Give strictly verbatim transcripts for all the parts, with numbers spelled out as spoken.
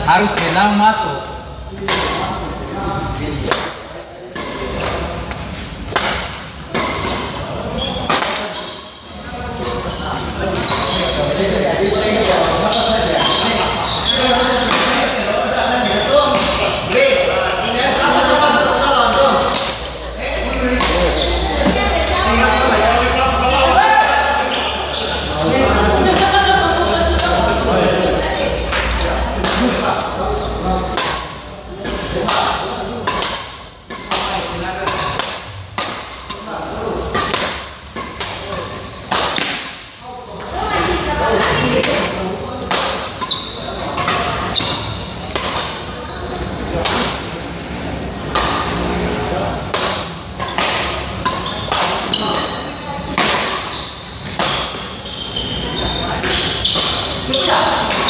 Harus menang, Mato.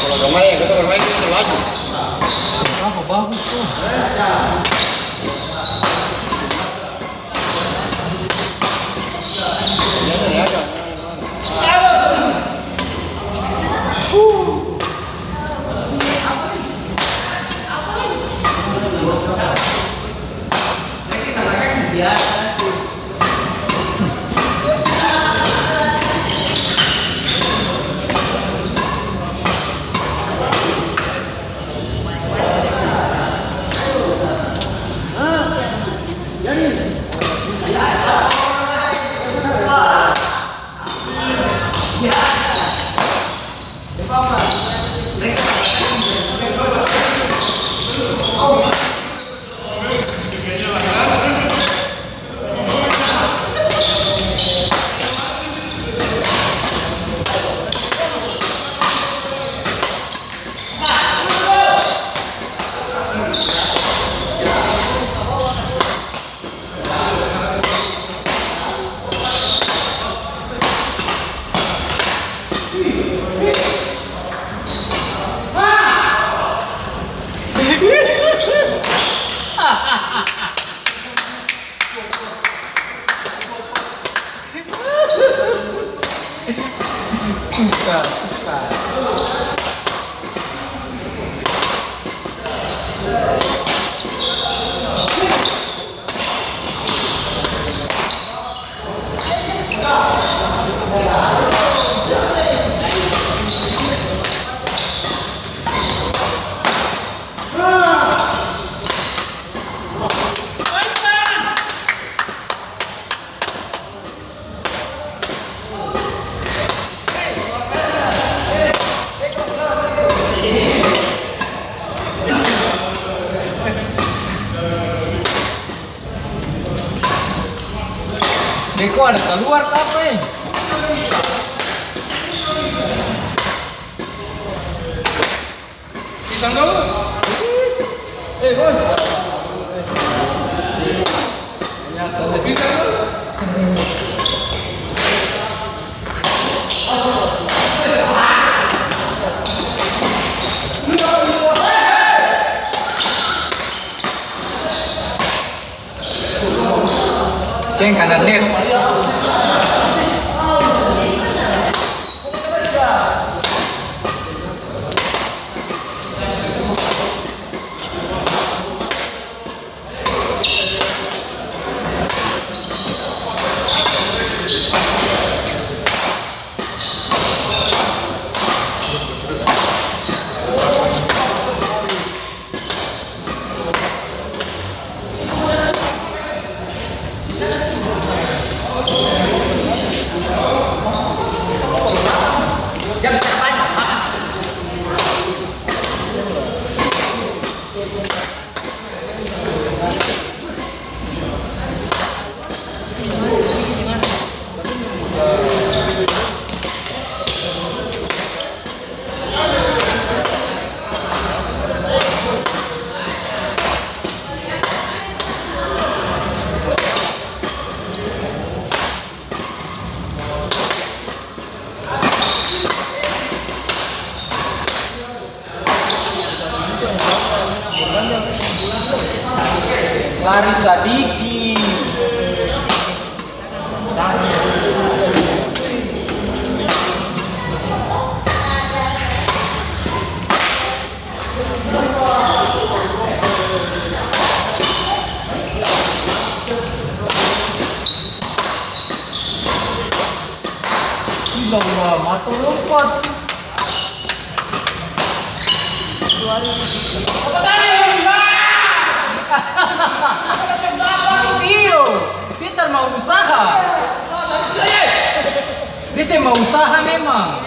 Kalau bermain, kita bermain itu laju. Bagus, bagus tuh. Suka, suka. Beko ada kaluar ka apa, e? Pisang dulu. Eh, bos. Pisang dulu. Seng kana net. Lari sadiki. Gila, gila, mata lompat. Iyo, Peter mau usaha. Dia seng mau usaha memang.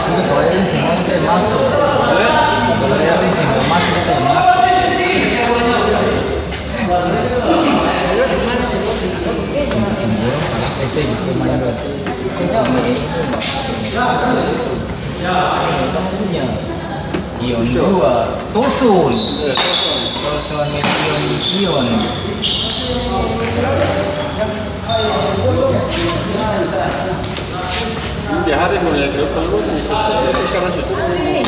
Sudah, kalo ada yang seng mau, kita yang masuk. Kalo ada yang seng mau masuk, kita yang masuk. Eh, seng, itu main. Punya. Ion dua, Tosun. Tosun, Ion, Ion. Di hari mau yang ke perlu, sekarang sudah. Ih,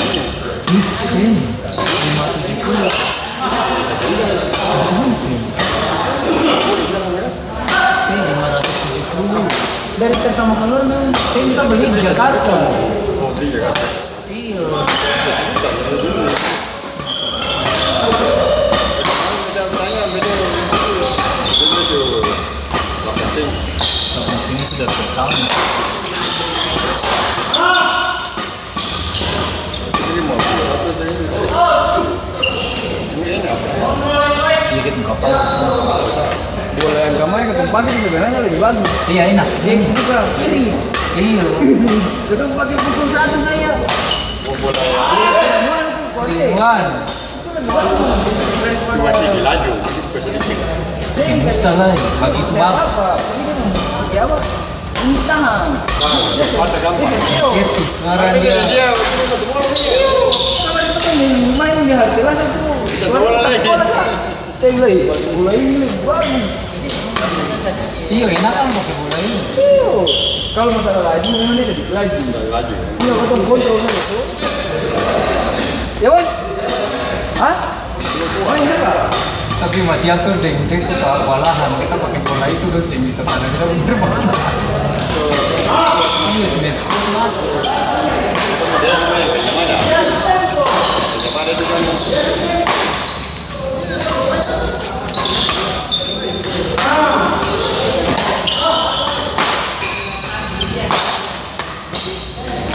seng. Lima tujuh puluh. Seng, seng. Seng, lima ratus tujuh puluh. Dari pertama keluar, memang seng, kita beli di Jakarta. Oh, beli Jakarta. Iya. Ini sudah tertanggung. Sedikit kapal. Bola yang kamari katong pake sebenarnya lebih bagus. Iya, enak. Dia buka, seri. Iya. Katong pake pukul satu saja. Gimana tuh, Pak? Itu lebih bagus. Cuma tinggi laju, sedikit. Si Musa lah, bagitu bagus. Apa? Ini kan, ya apa? Ini tahan. Nah, sepatah gampang. Etis, marah dia. Dia, dia satu bola dia. Iya, kalau itu kan main dia harus jelas itu. Satu bola lagi. Bola satu. Cek lagi, bola ini bagus. Iyo, enakan pake bola ini. Iyo. Kalo masalah laju, memang dia sadiki laju. Laju. Iya, katong kontrol saja, so. Ya, Bos? Hah? Oh, iya, Kak. Tapi masih atur deng, deng kewalahan. Kita pake bola itu, terus yang bisa pada kita bener banget. Iya, semester.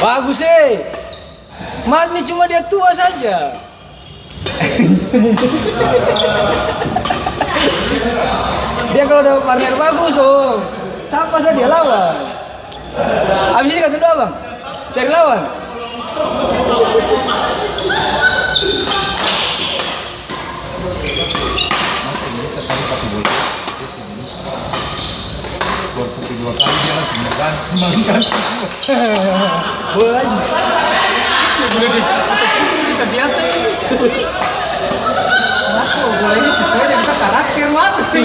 Bagus, eh. Mas ni cuma dia tua saja. Dia kalau dapat partner bagus, oh, sapa saja dia lawan. Abis ini katong dua, Bang, cari lawan. Baru pukul dua kali dia langsung mengganti, mengganti. Bola lagi. Udah deh, kita biasa ini. Mati, bola ini sesuai dengan kita karakter, mati.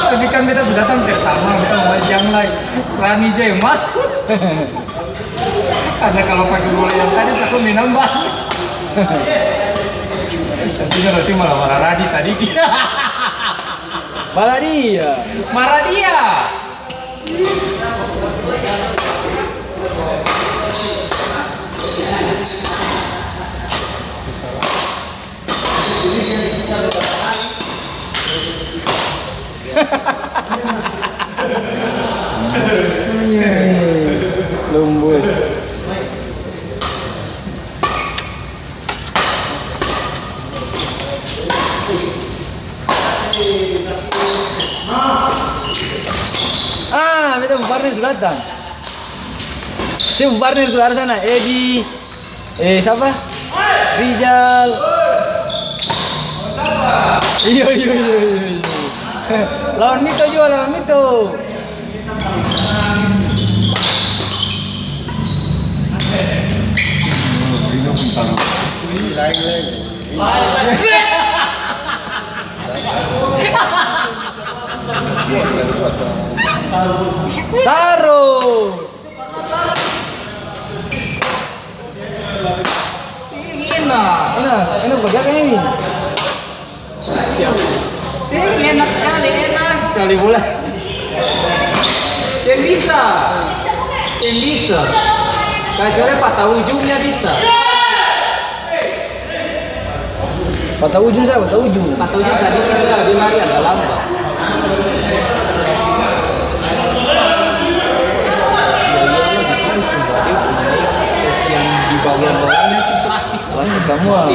Tapi kan beta su datang pertama, beta mau majang lai. Rani ja yang masuk. Karna kalo pake bola yang tadi, takut menang bang. Tentunya Rosi malah marah Radi sadiki. Marah dia. Marah dia. Lembut. Ah, beta pung partner su datang. Se pung partner su ada sana, Edi. Eh, sapa? Rijal. Iyo, iyo, iyo, iyo, iyo. Lawan Mito jua, lawan Mito. Taro. Seng enak. Enak, enak bajakan ini. Seng enak skali, enak skali bola. Seng bisa. Seng bisa. Kecuali patah ujungnya bisa. Patah ujung sa, patah ujung. Patah ujung sadiki sa, dia mari agak lambat. Yang di bagian bawahnya itu plastik. Plastik samua.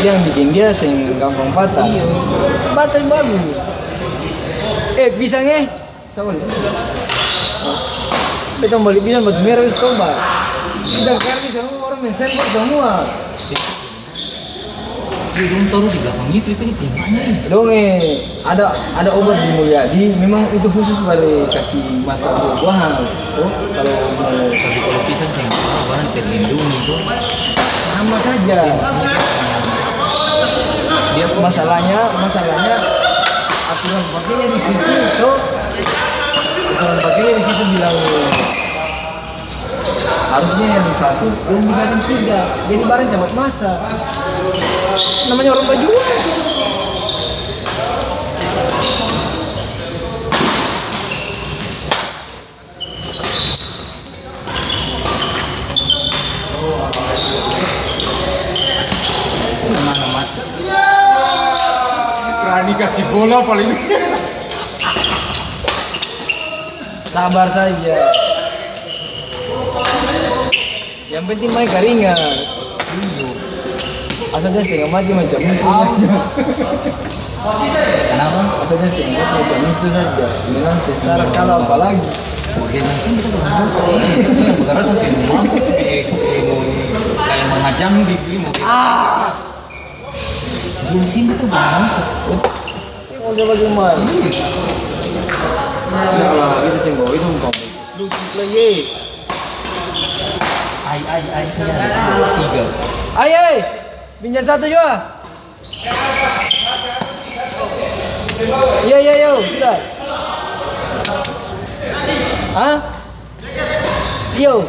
Yang bikin dia seng gampang patah. Iya. Patah yang bagus. Eh, pisang eh. Coba lihat. Beta bali pisang batu merah, wes toba. Pisang kardus samua, orang main sembok samua. Iya, dong taruh di belakang itu, itu tembaknya ini. Dong, eh, ada, ada obat di Mulyadi, memang itu khusus bali kasi masa buah-buahan. Oh, kalau mau. Tapi kalau pisang seng apa, barang terlindungi itu. Sama saja. Sih, maksudnya kan, dia masalahnya, masalahnya aturan pakainya di situ, to. Aturan pakainya di situ bilang harusnya yang satu, yang dibagi tiga. Jadi barang cepat masa. Namanya orang bajual. Mana mati? Rani kasi bola paling. Sabar saja. Yang penting mai karingat. Iyo. Asal dia setengah mati macam itu. Kenapa? Asal dia setengah mati macam itu saja. Bilang sengsara kalau apalagi. Oke, nah, sini kita belum selesai. Bukan sampai mau mampus, eh, eh, mau kayak menghajam di, di mau. Ah! Di sini tuh belum masuk. Seng ada bagaimana? Iya. Nah, itu seng bawa itu bukan. Lu play, ye. Ai, ai, ai, tiga. Ai, ai. Pinjam satu jua. Yo, yo, yo, sudah. Hah? Yo.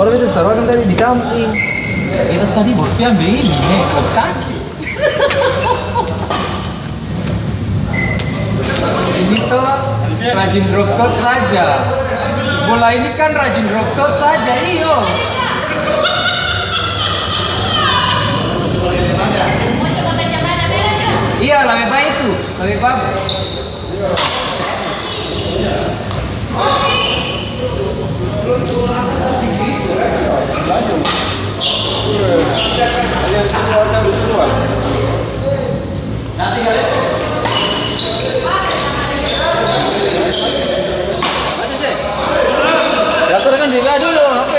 Orang itu taruh kan tadi di samping. Kita tadi baru pi ambil ini, eh, kos kaki. Ini toh rajin drop shot saja. Bola ini kan rajin drop shot saja, iyo. Iya, lebih baik itu, lebih bagus. Atur kan juga dulu, H P.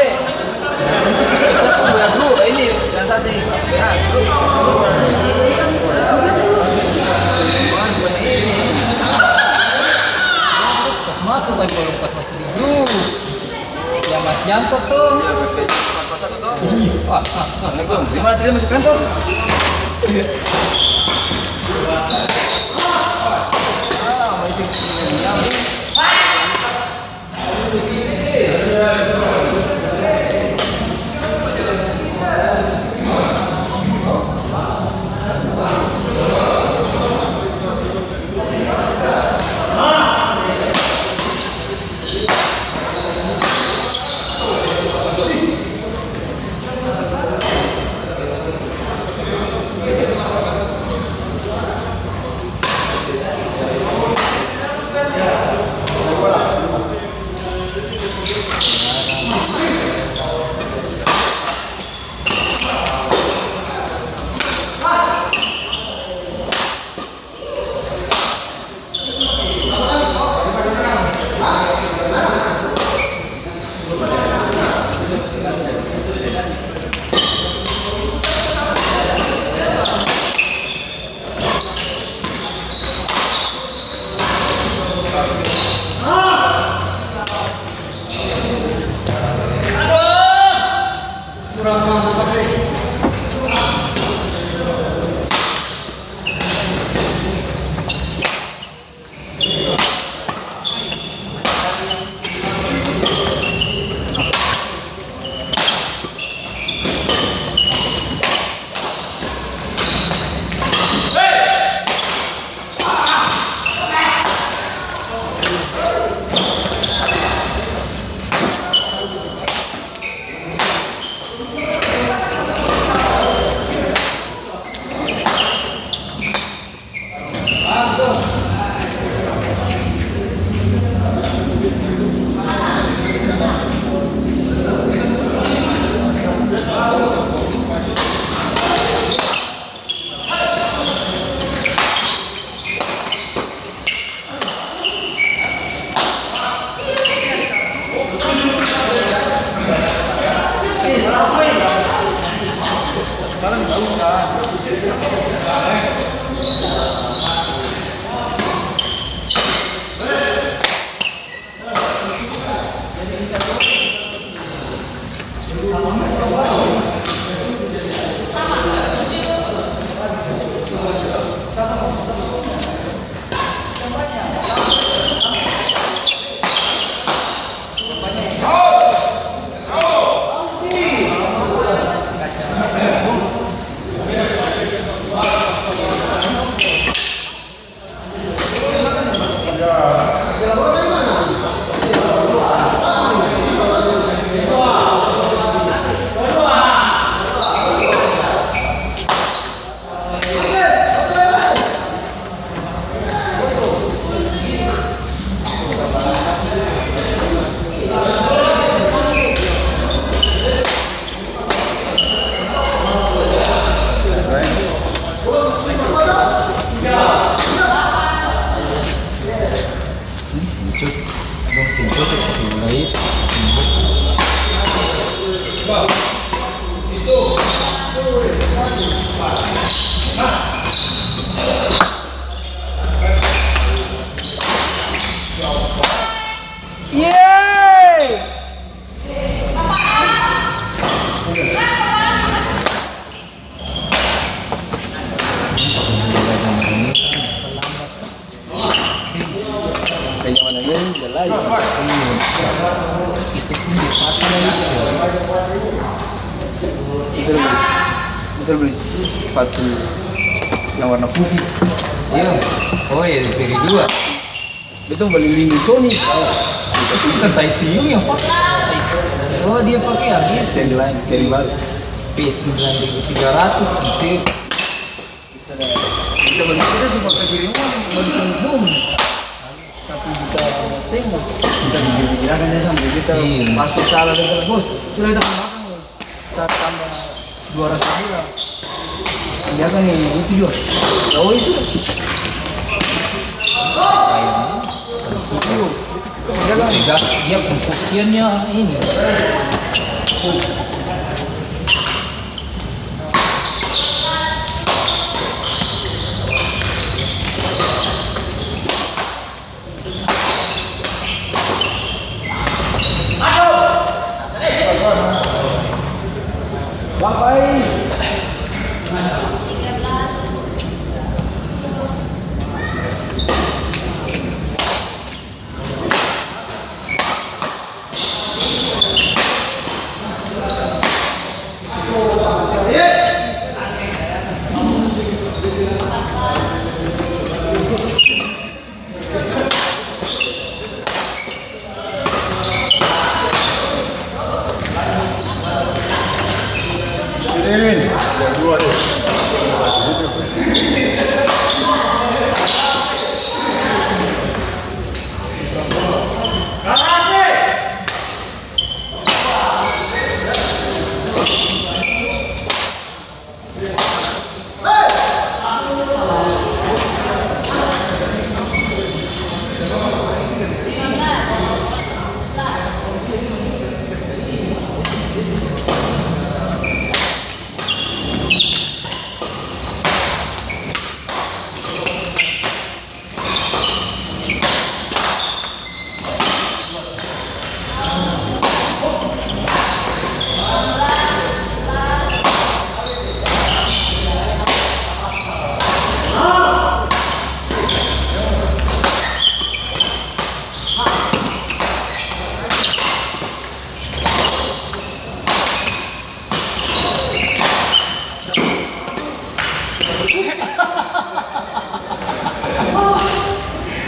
Kita tuh banyak dulu, ini, yang tadi, P H, grup. Pas masuk, kan, kalau pas masuk di grup. Ya, Mas Janto tuh. Iya. Assalamualaikum. Gimana tadi masuk kantor? Iya. Kita pun di sepatu lagi. Kita beli, kita beli sepatu yang warna putih. Iya. Oh iya, di seri dua. Beta bali lindung Sony. Itu bukan Taisiu yang pakai. Oh, dia pakai yang ini. Seri lain, seri baru. P sembilan ribu tiga ratus di seri. Kita bali, kita su pake kiri uang, bali sini dong. Satu juta setengah. Kita bikin, bikin, bikin, sampai kita. Iya. Pasti salah, dia bilang, "Bos, sudah kita makan, Bos." Sa tambah dua ratus ribu lah. Biasa nih, itu jua. Tahu itu? Iya. Tegas, dia pung kosiannya ini.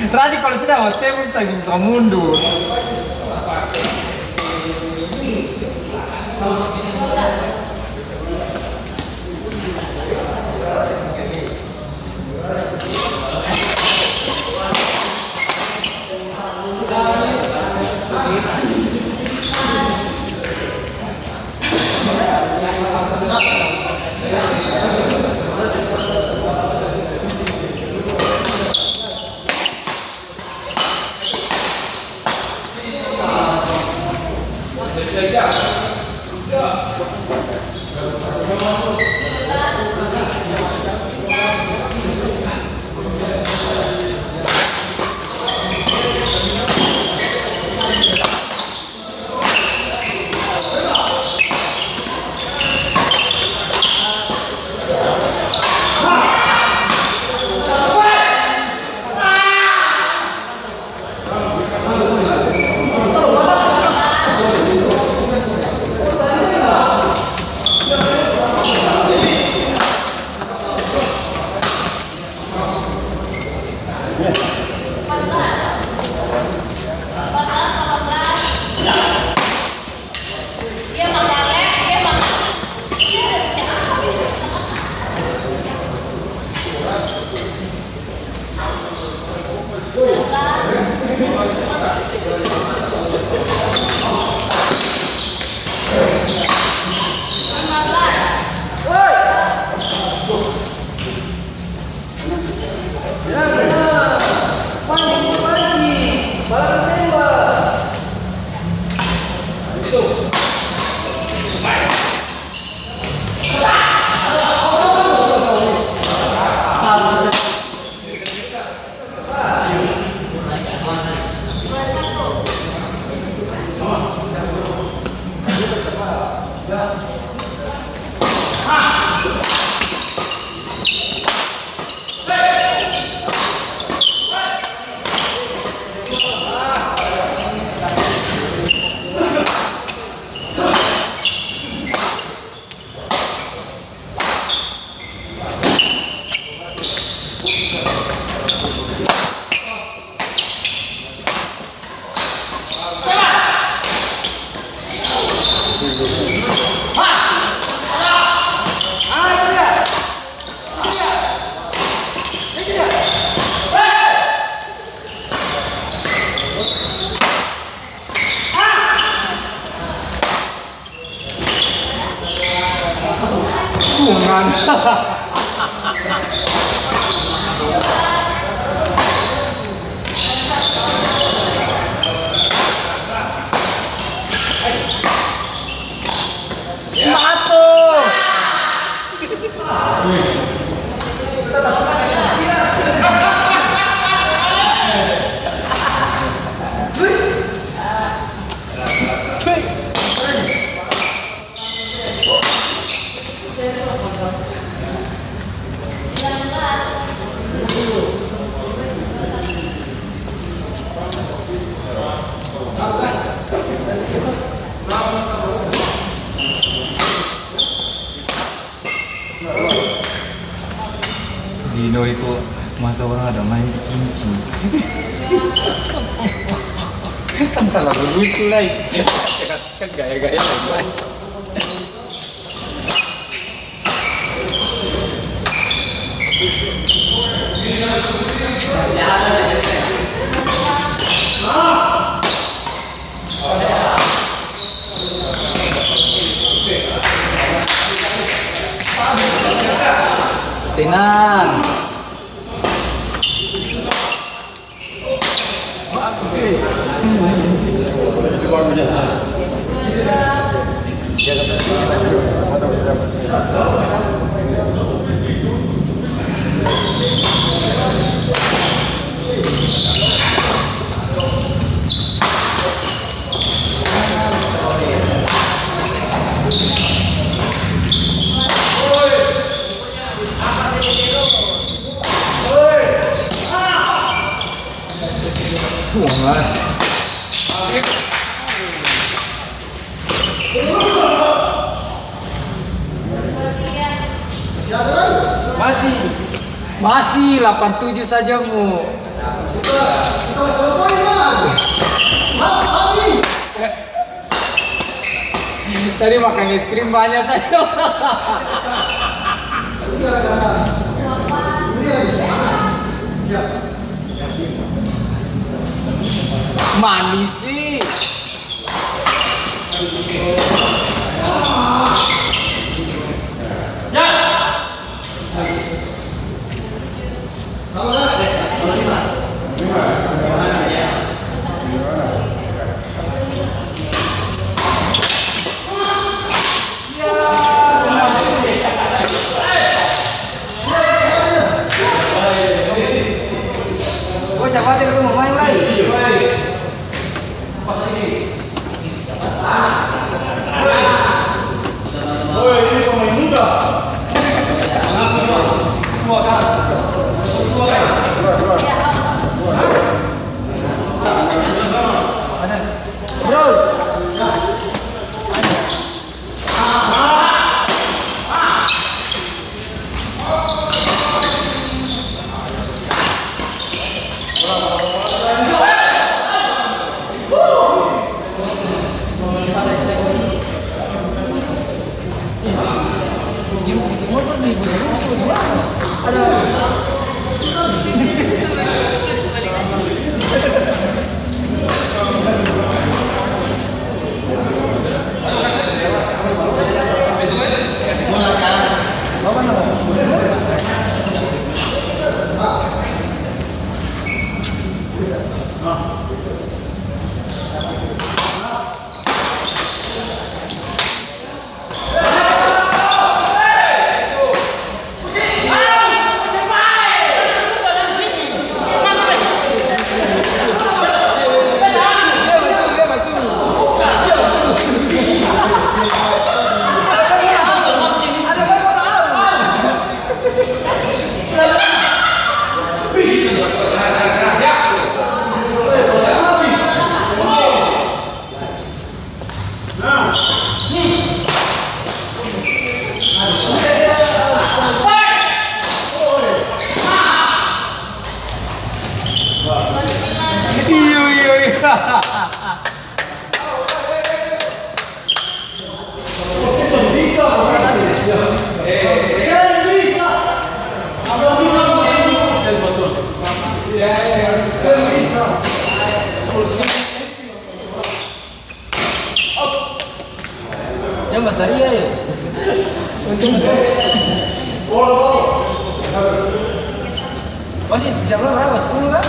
Rani kalo sudah awal tembak, saya bisa mundur. Dino itu masa orang ada main di kincing. Kan talalu lucu lai. Kan gaya-gaya lai. Tenang. Masih, masih delapan tujuh saja, Mu. Tadi makan es krim banyak saja. Manis sih. Iyo, iyo, iyo. Jang bataria e. Masih siap berapa? Sepuluh kan?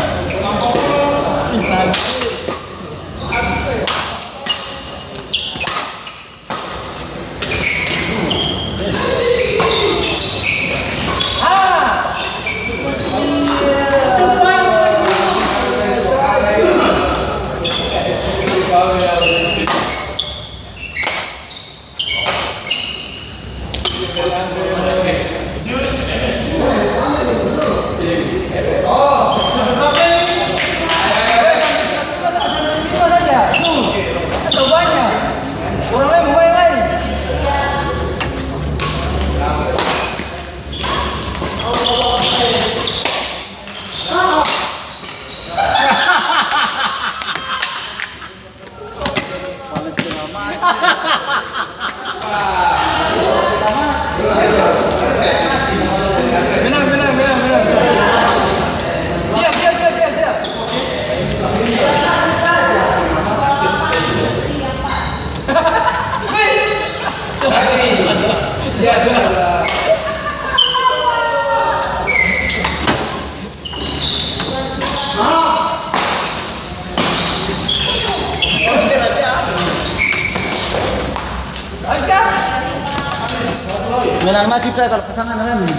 Menang nasib saya kalau pasangan namanya.